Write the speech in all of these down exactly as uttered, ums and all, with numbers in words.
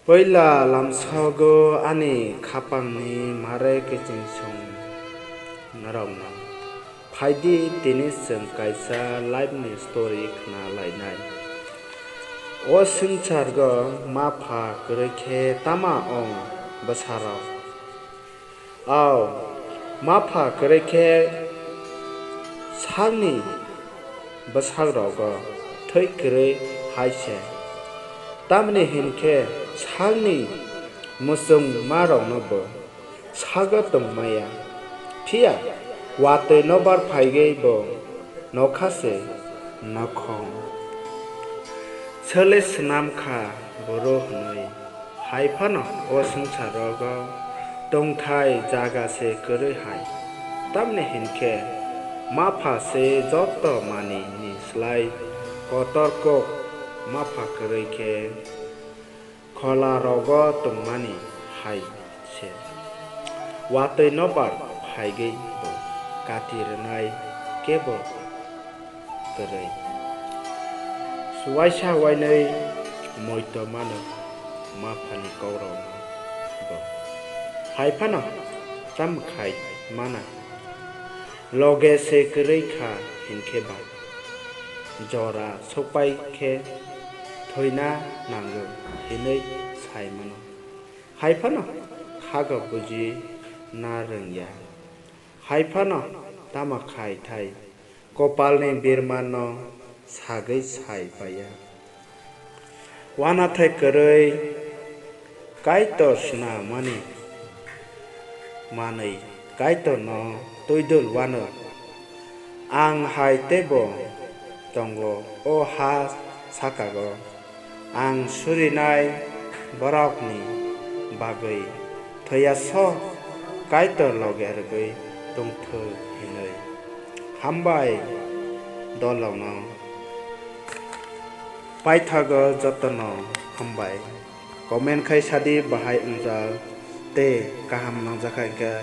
Puila lamsogo ani khapangni mare kichingsong norokno. Phaidi tini chwng kaisa life ni story khna lainai. O swngchargo mapha kwrwi khe tama ong bwsarok? Ao, mapha kwrwi khe sakni bwsakrogo thwi kwrwi hai se. Tamni hinkhe sakni muchungmarokno bo sago tongmaya. Phiya watwi nobar phaigwi bo nokha se nokhong. Sole swnam kha boro hwnwi. Hai phano o swngcharogo tongthai jaga se kwrwi hai. Tamni hinkhe mapha se joto manwini slai kotor kok. Mapha kwrwi khe kholarogo tongmani hai se. Watwi nobar phaigwi bo kati rwnai kebo kwrwi. Waisa wainwi moito mano maphani kokrokno bo. Hai phano tamo khai mana? Loge se kwrwi kha hinkhe ba jora sokpai khe thoina nango hinwi sai mano. Hai phano khago buji na rwngya. Hai phano tamo khai thai kopalni birmano sagwi sai paiya. Wanathai kwrwi Kaitor swnamani manwi Kaitorno twidul wano. Ang hai teibo tongo o ha sakago. Ang surinai borokni bagwi thwiyaso Kaitor loge rwgwi tongthok hinwi. Hambai dolongno. Paithago jotono hambai. Comment khai sadi bahai wngjak tei kaham nangjak kha hinkhe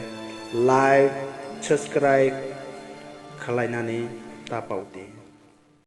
like, subscribe khwlainani ta pao di.